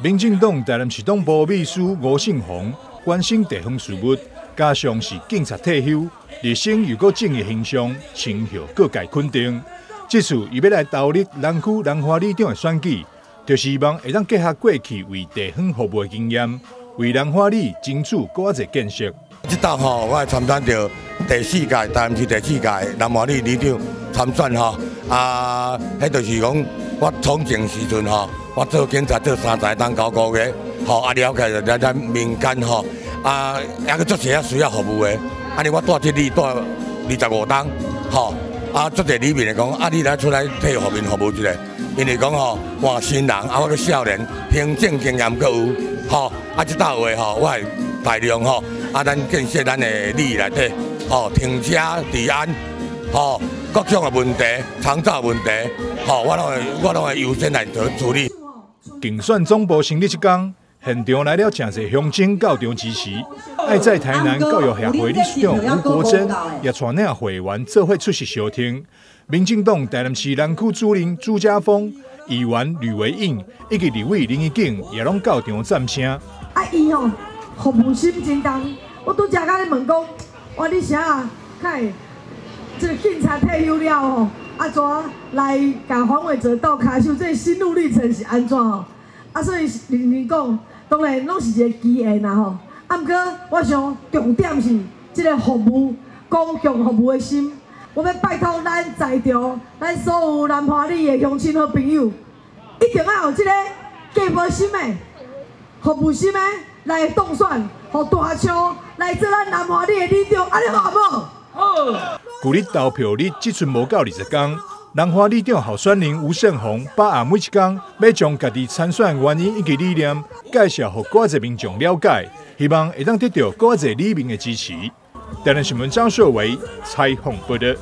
民進黨台南市黨部秘書吳勝鴻關心地方事務，加上是警察退休，日生又閣正義形象，深獲各界肯定。這次伊欲來投入南區南華里長的選舉，就是希望會當結合過去為地方服務的經驗，為南華里爭取閣較濟建設。這擺吼，我參選著第四屆台南市第四屆南華里里長參選吼，啊，彼就是講我從政時陣吼，我做警察做30冬9個月，吼啊了解著咱民間吼，啊猶閣足濟仔需要服務的，按呢我蹛這里蹛25冬，吼，啊足濟里民會講，啊你來出來替服民服務一下，因為講吼換新人，啊我閣少年，行政經驗閣有，吼，啊這擺話吼，我會大量吼，啊咱建設咱的里內底，吼停車治安，吼各種的問題，長照問題，吼我攏會優先來做處理。競選總部成立這工，現場來了誠濟鄉親到場支持。愛在台南教育協會理事長吳國楨也帶領會員做伙出席相挺。民進黨台南市南區主任朱家鋒、議員呂維穎以及立委林宜景也攏到場贊聲。啊，伊吼服務心真重，我拄才共咧問講，哇，你啥較會這个警察退休了吼，啊怎來共黃偉哲鬥跤手？這个心路歷程是按怎吼？啊，所以認真講，當然攏是一个機緣啦吼。啊，毋過我想重點是這个服務，公共服務的心。我欲拜託咱在場，咱所有南華里的鄉親好朋友，一定愛有這个敬婆心的、服務心的來當選，予大昌來做咱南華里的里長，按呢好無？好。距離投票日只賰無夠20工，南華里長候選人吳勝鴻把握每一工，欲將家己參選原因以及理念介紹予閣較濟民眾了解，希望會當得到閣較濟里民的支持。台南新聞張碩維採訪報導。